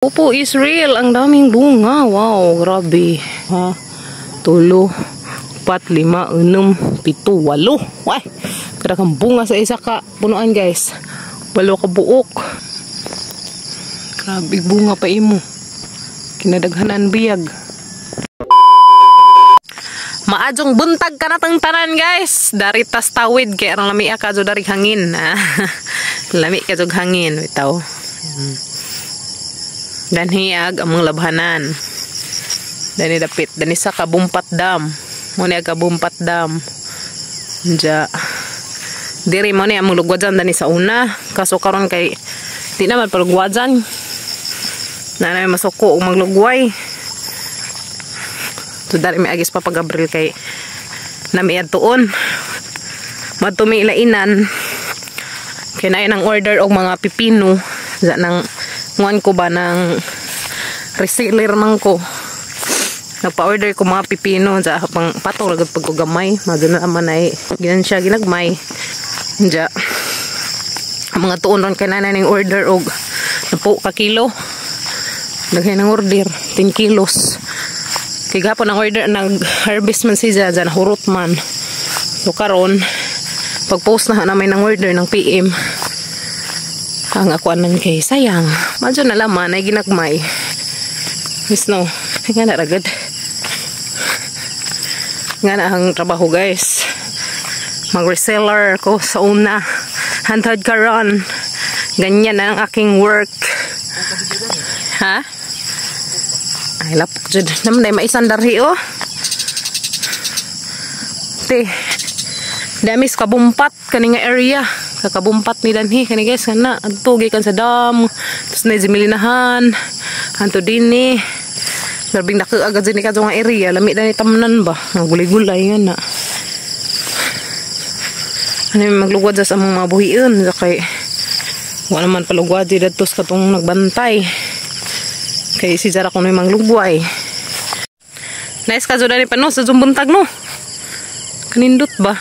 Opo, Israel, ang daming bunga. Wow, grabe. Ha? Tulo, 4, 5, 6, 7, 8. Why? Kadakang bunga sa isa ka punuan, guys. 8 ka buok. Grabe bunga pa imo. Kinadaghanan biyag. Maadjong buntag ka natang tanan, guys. Dari tas tawid kay arang lami ka dari hangin. Lami ka jud hangin bitaw. Danhi ag among labhanan. Dani dapit dani sa Kabumpat Dam. Mo ni ag Kabumpat Dam. Diya. Diri mo ni among lugwajan dani sa una. Kaso karon kay di naman palugwajan. Na na masuko og maglugway. So dari may agis pa pag Gabriel kay nami adtuon. Madto mi ilainan. Kay naay nang order og mga pipino. Diya nang nguan ko ba ng reseller man ko. Nagpa-order ko mga pipino diya pang patong ra gud pag ko gamay. Madto na man ay ginan siya ginagmay. Diya ang mga tuon ron kay nanay ning order og napo ka kilo. Daghay ng order 10 kilos. Kay gapon ang order nag-harvest man siya dyan, hurot man. So karon pag-post na namin ng order ng PM. Ang ako anan kay sayang. Madyo na laman ay ginagmay. Miss no, nga na ragad. Nga na ang trabaho, guys. Mag-reseller ko sa una. Hantod karon. Ganyan na ang aking work. Ha? Ay, lapok jud. Naman ay maisan darhi oh. Te. Damis kabumpat kani nga area. Kakabumpat ni danhi kani, guys, kana adto gikan sa dam. Tapos na jimilinahan. Anto dinhi. Grabing dako agad din kadto nga area. Lami dani tamnan ba? Nga gulay-gulay nga na. Ano yung maglugwad sa among mga buhion sa kay wala man palugwad di dadto sa katong nagbantay. Kay si Jara kuno yung manglugway. Nice ka ni pa no sa buntag no. Kanindot ba?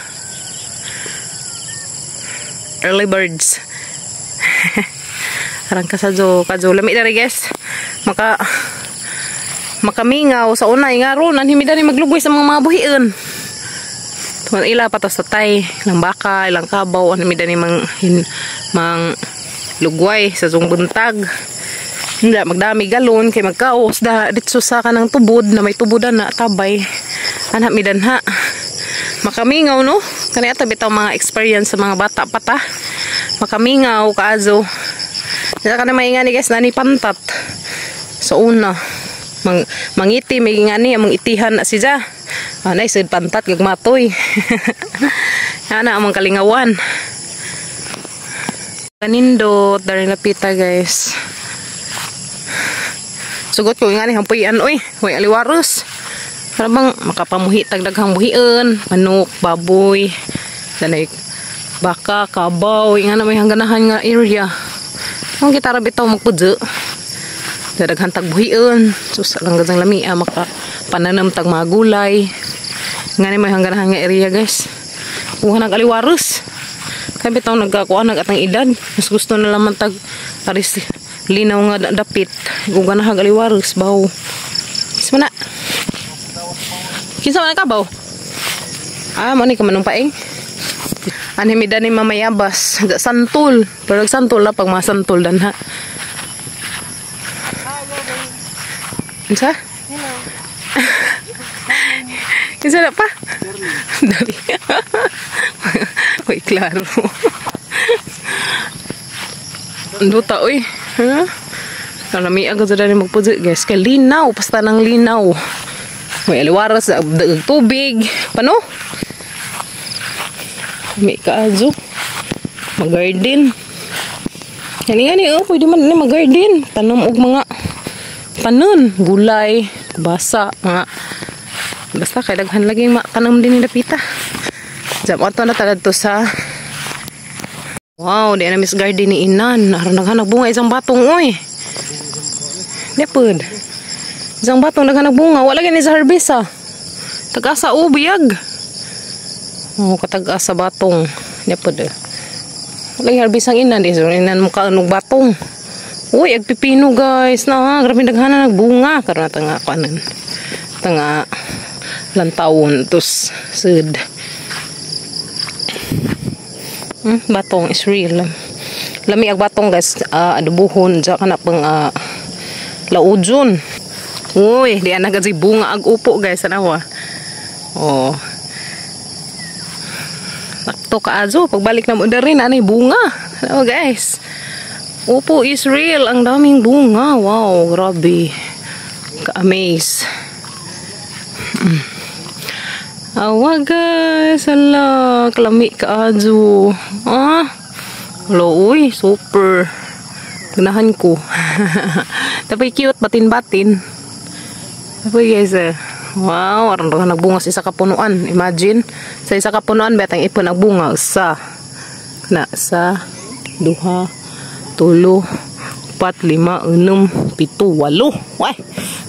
Early birds. Arang ka sa jo kadyo lami diri, guys. Maka makamingaw sa unay nga ron anhimi dani maglugway sa mga buhion. Tuwan ila patos tatay, ilang baka, ilang kabaw, anhimi dani mang hin, mang lugway sa zong buntag. Hindi, magdami galon kay magkaos da ditso sa kanang tubod na may tubodan na tabay. Anha mi danha. Makamingaw no? Kani ata bitaw mga experience sa mga bata pata. Makamingaw kaazo. Dili ka na maingani, guys, nani pantat. Sa una. Mang, mangiti may ngani among itihan na siya. Ah, nice pantat gagmatoy. Ana among kalingawan. Kanindot dari napita, guys. Sugot ko nga ni hampuyan oy, way aliwaros. Para bang makapamuhi tag daghang buhion, manok, baboy, danay baka, kabaw, nga na may hangganahan nga area. Ang kita ra bitaw magpudyo. Daghan tag buhion, sus lang gazang lami ah, maka pananam tag mga gulay. Nga ni may hangganahan nga area, guys. Kuha nag aliwaros. Kaya bitaw nagkakuha nag atang edad. Mas gusto na laman tag aris linaw nga dapit. Kung ganahag aliwaros, baw. Kinsa man na? Kinsa man ka baw? Ah, mo ni ka manong paing. Anhi mi dani mamayabas. Santol. Pero santol la pag mga santol dan ha. Unsa? Hello. Kinsa na pa? Dali. Uy, klaro. Duta, uy. Ha? Kalami agad sa dani magpudyo, guys. Kay linaw. Basta ng linaw. May aliwaras, dag tubig. Paano? May kaazo. Mag-garden. Yan nga ni, oh, pwede man ni mag-garden. Tanom og mga tanon, gulay, basa, mga basta kay daghan lagi tanom din ni dapita. Jam ato na talad to sa. Wow, di na miss garden ni Inan. Aron naghanag bunga isang batong oy. Di pod. Isang batong naghanag bunga, wala gani sa harvest ah. Tag-asa o biyag. Oh, katag-asa batong. Di pod. Wala harvest ang inan di so inan mo ka batong. Uy, ag pipino, guys. Na, grabe daghana nagbunga. Karon na nga kanan. Tanga lantawon tus sud. Batong is real. Lami ag batong, guys, adubuhon ja kana pang laudjon. Uy, di ana kasi bunga ag upo, guys, anawa. Oh. Sakto kaayo pagbalik na mo diri na anay bunga. Oh, guys. Upo is real. Ang daming bunga. Wow, grabe. Ka-amaze. Awa, guys. Hala, kalami kaayo. Ah. Hala, uy, super. Ganahan ko. Tapos cute, batin-batin. Tapos, guys, eh. Wow, aron ra nagbunga sa isa ka punuan. Imagine, sa isa ka punuan betang ipon nagbunga sa na sa duha, tulo, upat, lima, unom, pito, walo. Way,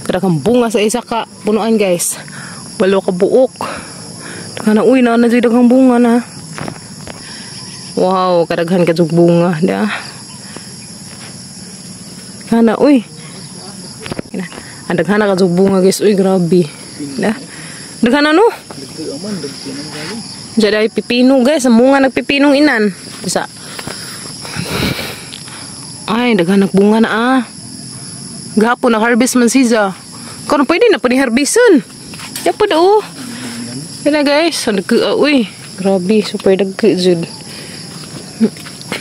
kadaghang bunga sa isa ka punuan, guys. Walo ka buok. Kana, uy, na na daghang bunga na. Wow, kadaghan ka bunga, da. Kana, uy. Ang daghan na ka bunga, guys. Uy, grabe. Da. Daghan na, no? Diyan ay pipino, guys. Ang bunga nagpipinong inan. Isa. Ay, daghan nagbunga na ah. Gahapon nag-harvest man siya. Karon pwede na pa ni harveston. Ya pa daw. Yan na, guys. Ang dagko, ah, uy. Grabe, super dagko jud.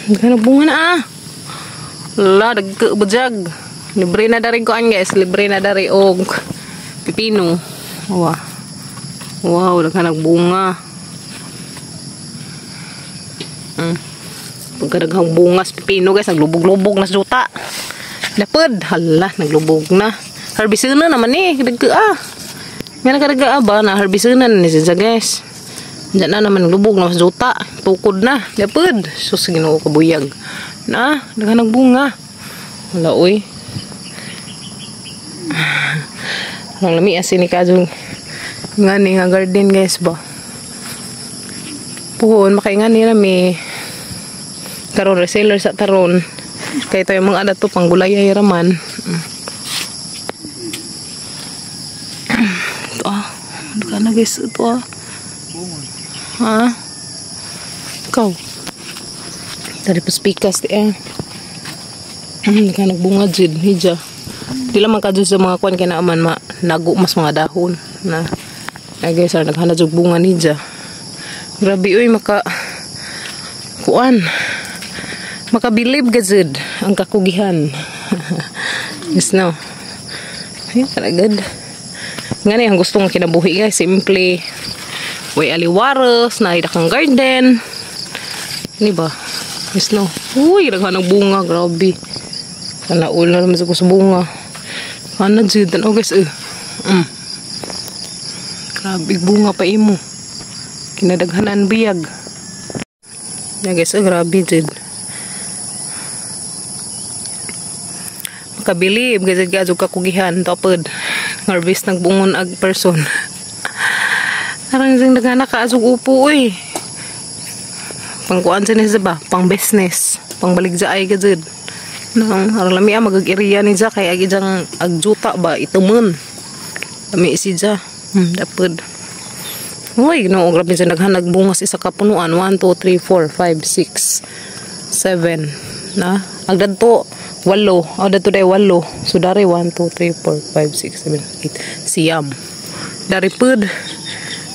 Daghan bunga na ah. La, dagko bujag. Libre na dari kuan, guys. Libre na dari og pipino. Wow. Wow, daghan bunga. Pagkadaghang bunga sa pipino, guys, naglubog-lubog na sa juta. Lapad, hala, naglubog na. Harvestin na naman eh, dagko ah. Nga nagkadaga ba na harvestin na ni siya, guys. Diyan na naman naglubog na sa juta. Tukod na, lapad. Sus, Ginoo, kabuyag. Na, daghan bunga. Wala, uy. Ang lami asin ni kadong nga ni nga garden, guys, ba. Puhon makaingan ni rami karon reseller sa taron kay tayo mga adat to panggulay ay raman. Ito ah, ano ka na, guys, ito ah. Ha? Ikaw. Dari pa spikas di eh. Ka nagbunga jud hidya. Di lang man kadyo sa mga kuan kay naaman ma nago mas mga dahon na. Ay, guys, ah, naghana jud bunga nidya. Grabe uy, maka kuan. Makabilib gazud ang kakugihan. Yes, no. Ay, karagad. Nga ni ang gusto nga kinabuhi, guys, simple. Way aliwaros, na kang garden. Ini ba? Yes, no. Uy, daghan ang bunga, grabe. Kana ulo naman sa bunga. Kana jud, oh, guys, eh. Grabe bunga pa imo. Kinadaghanan biyag. Ya, guys, oh, grabe jud. Makabilib gazad gadyo kakugihan tapod. Harvest nagbungon ag person. Arang sing daghana ka asog upo uy. Pangkuan sa niya ba? Pang business, pang baligja ay gazad. Nang arang lami ah magag-area ni ja kay ag ijang agjuta ba itumon. Lami si ja. Dapod. Uy, no, grabe sa daghan nagbunga sa isa ka punuan. 1 2 3 4 5 6 7 na. Ag dadto walo. O dadto day walo. So dari 1 2 3 4 5 6 7 8 siyam. Dari pud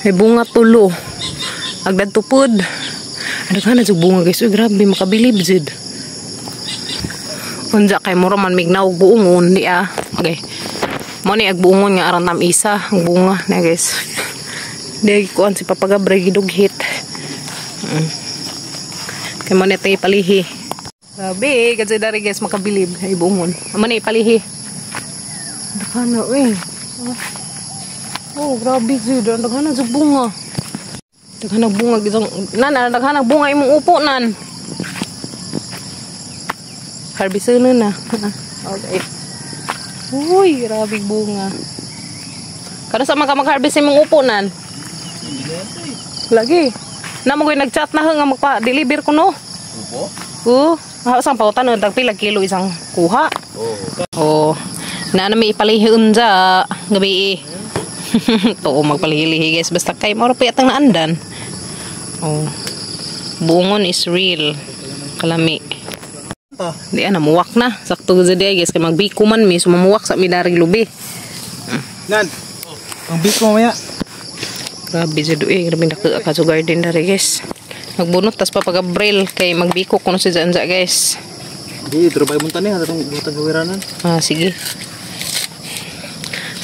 may bunga tulo. Ag dadto pud. Daghan na jud bunga, guys. Uy, grabe makabilib jud. Unja kay mura man mignaw buongon di ah. Okay. Mo ni ag buongon nga aron tam isa ang bunga na, guys. Di kuan si Papa Gabre gidughit. Kay mo ni tay palihi. Grabe, kasi dari, guys, makabilib ay buongon. Amo ni palihi. Daghan na uy. Oh, grabe jud, daghan na jud bunga. Daghan na bunga gisang nan, daghan na bunga imong upo nan. Harvest na na. Okay. Uy, grabe bunga. Kada sa mga mag-harvest imong upo nan. Lagi. Na mo koy nag-chat na nga magpa-deliver ko no. Upo? Oo. Oh, sang pautan tag pila kilo isang kuha. Oh. Na na may ipalihon sa gabi eh. Tuo magpalihilihi, guys. Basta kay moro pa yatang naandan. Oh. Bungon is real. Kalami. Di ana muwak na. Sakto gud di, guys, kay magbiko man mi, so mamuwak sa mi daring lubi. Nan. Ang biko mamaya. Grabe jud eh, grabe na ka sa garden dari, guys. Magbunot tas pa pag Abril kay magbiko kuno si Zanza, guys. Di, pero ba ibuntan niya? Atong butang gawiranan. Ah, sige.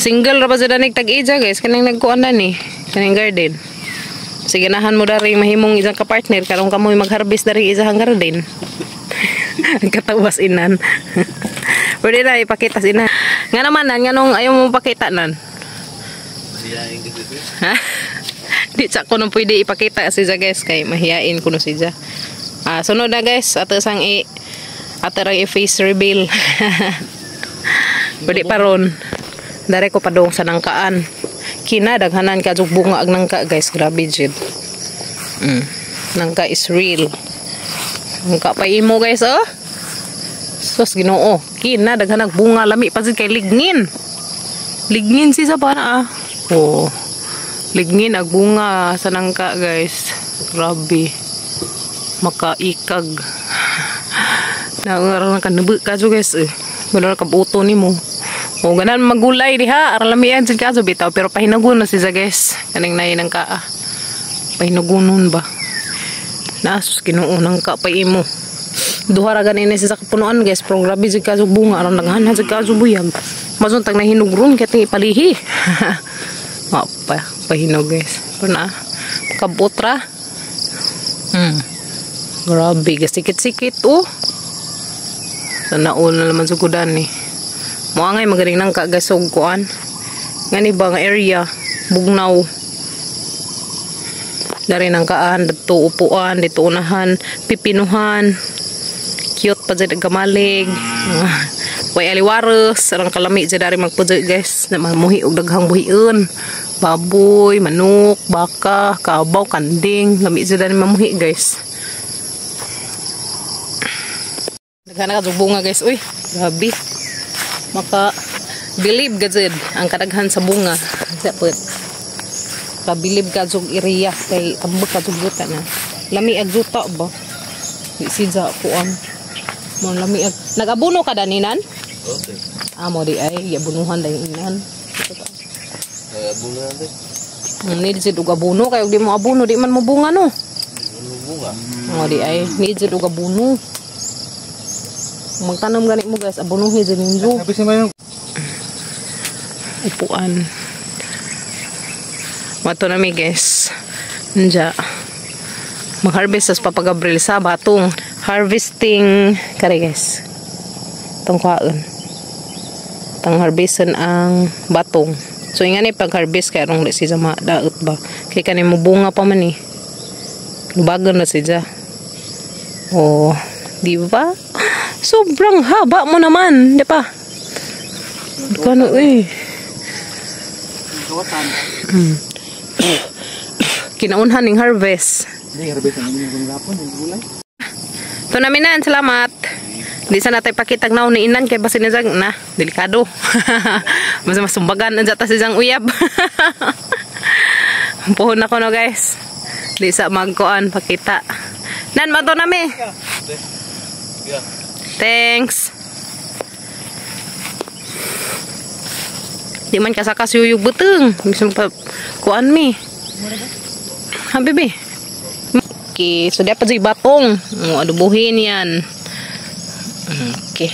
Single ra ba sa danig tag-ija, guys, kanang nagkuan na ni kaning garden. Sige, ganahan mo dari mahimong isang ka-partner karon kamoy mag-harvest dari isang garden. Ang katawas inan. Pwede na ipakita sa ina. Nga naman nan, nganong ayaw mo pakita nan? Mahiyain kasi. Ha? Di sa ko nang pwede ipakita si Ja, guys, kay mahiyain ko no si Ja. Ah, sunod na, guys, ato sang i ato rang i-face reveal. Pwede pa ron. Dare ko padung sa nangkaan. Kina daghanan ka jug bunga ag nangka, guys, grabe jud. Nangka is real. Nangka pa imo, guys, oh. Sus, Ginoo. Kina daghan bunga, lami pa jud kay ligngin. Ligngin si sa para ah. Oh. Ligngin ag bunga sa nangka, guys. Grabe. Makaikag. Nangaroon ka nabu ka guys eh. Wala ka buto nimo. O ganan magulay diha, aron lamian jud ka bitaw, pero pahinagun na siya, guys. Kaning nay nang ka. Ah. Pahinagunon ba? Nasus, Ginoo, nangka pa imo. Duha ra gani ni siya sa kapunuan, guys, pero grabe jud ka bunga, aron daghan jud ka buyag. Masuntag na hinog ron kay ting ipalihi. Ma pa pahinog, guys. Pero na kabutra. Grabe, sikit-sikit oh. Sa nauna naman sa gudan eh. Mo angay magaling nang kagasog kuan. Ngani ba nga area bugnaw. Dari nang kaan dito upuan, dito unahan, pipinuhan. Cute pa jud kamalig. Way aliwares, arang kalami jud dari magpudyo, guys. Na mamuhi og daghang buhion. Baboy, manok, baka, kabaw, kanding, lami jud dari mamuhi, guys. Daghan na ka bunga, guys. Uy, grabe. Maka believe ka jud ang kadaghan sa bunga. Dapat kabilib ka jud area kay tambak ka jud juta na. Lami ag juta ba? Di siya kuan. Mo lami ag nagabuno ka daninan? Okay. Ah, mo di ay giabunuhan dahil inan. Nagabuno natin. Need jud og abuno kay og di mo abuno di man mo bunga no. Di bunga. Mo di ay need jud og abuno. Magtanom gani mo, guys, abunuhi jud ninyo. Upuan. Mato na mi, guys. Nja. Mag-harvest sa Papa Gabriel sa batong harvesting kare, guys. Tong kuhaon. Tang harveston ang batong. So ingani pag harvest kay arong di siya madaot ba. Kay kani mo bunga pa man eh. Lubagan na siya. Oh, di ba? Sobrang haba mo naman, di ba? Kano eh. Kinaunhan ning harvest. Hindi, harvest ang inyong gapon, yung gulay. Ito namin na, salamat. Di sa natay pakitag na ni inan kay basin na na, delikado. Mas masumbagan ang jata si jang uyab. Puhon ako no, guys. Di sa magkuan pakita. Nan mato nami. Thanks. Di man kasakas yuyug buteng. Bisa pa kuan mi. Ha, bebe. Okay, so dapat sa batong. Oh, adubuhin yan. Okay.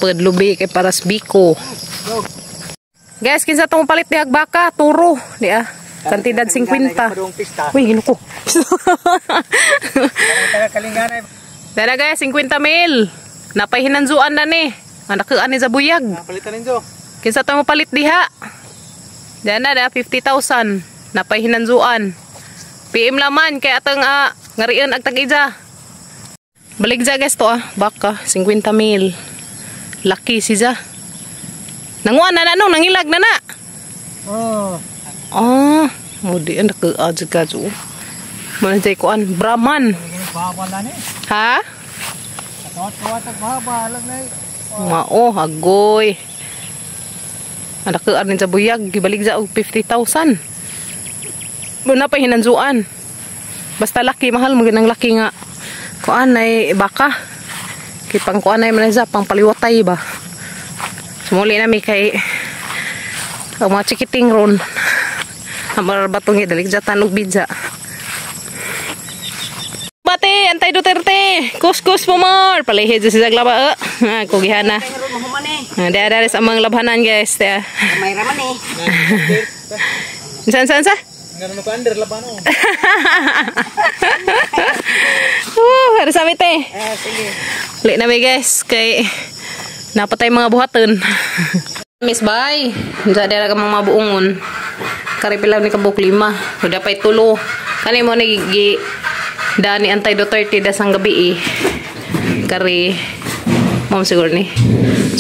Padlubi kay paras biko. Guys, kinsa tong palit di baka, turo, di ah. Kantidad 50. Uy, gino ko. Dara guys, 50 mil. Napahinanzuan na ni. Nakuan ni sa buyag. Palitan ninyo. Kinsa tong palit diha? Diyan na da 50,000. Napahinanzuan. PM laman kay atang ngarian ag tag-ija. Balik ja, guys, to ah. Baka 50 mil. Laki si ja. Nanguan na na no, nangilag na na. Oh. Ah, mo di ang nakuan jud ka ju. Mo na jay kuan Brahman. Ha? Mao, agoy. Anak ko sa buyag, gibalik sa og 50,000. Muna pa hinanzuan. Basta laki, mahal mo ginang laki nga. Kuan ay baka. Kay pang kuan ay man sa pang paliwatay ba. Sumuli na mi kay ang mga chikiting ron. Amar batong dalik jatan og bidya. Bate, antay Duterte. Kuskus po more. Palihid sa sisag laba. Ah, kugihana. Ah, dara dara sa amang labhanan, guys. Dara. May raman eh. Saan saan sa? Nga naman ko under labano. Ada sa te. Ah, sige. Uli na mi, guys, kay napatay mga buhaton. Miss Bay, diyan dara ka mga buongon. Kari pila ni kabuk lima. Uda pa'y tulo. Kani mo ni gi dani antay Duterte dasang gabi eh. Kari mo siguro ni.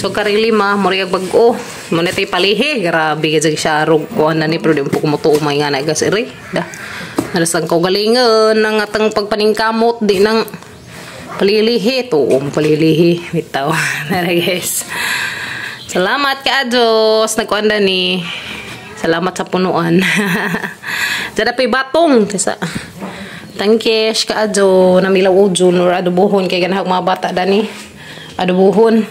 So kari lima murag bag-o. Mo na tay palihi. Grabe gid siya rog kuan na ni pero di mo po kumutuo may nga na gas iri. Da. Nalasang ko galingon ng atang pagpaningkamot di nang palilihi. Tuong palilihi. Bitaw. Nara, guys. Salamat ka Diyos. Nagkuan ni. Salamat sa punuan. Diyan pa'y batong. Kaysa tangkesh ka adyo namilaw ujon or adobohon kay ganahag mga bata dani. Adobohon.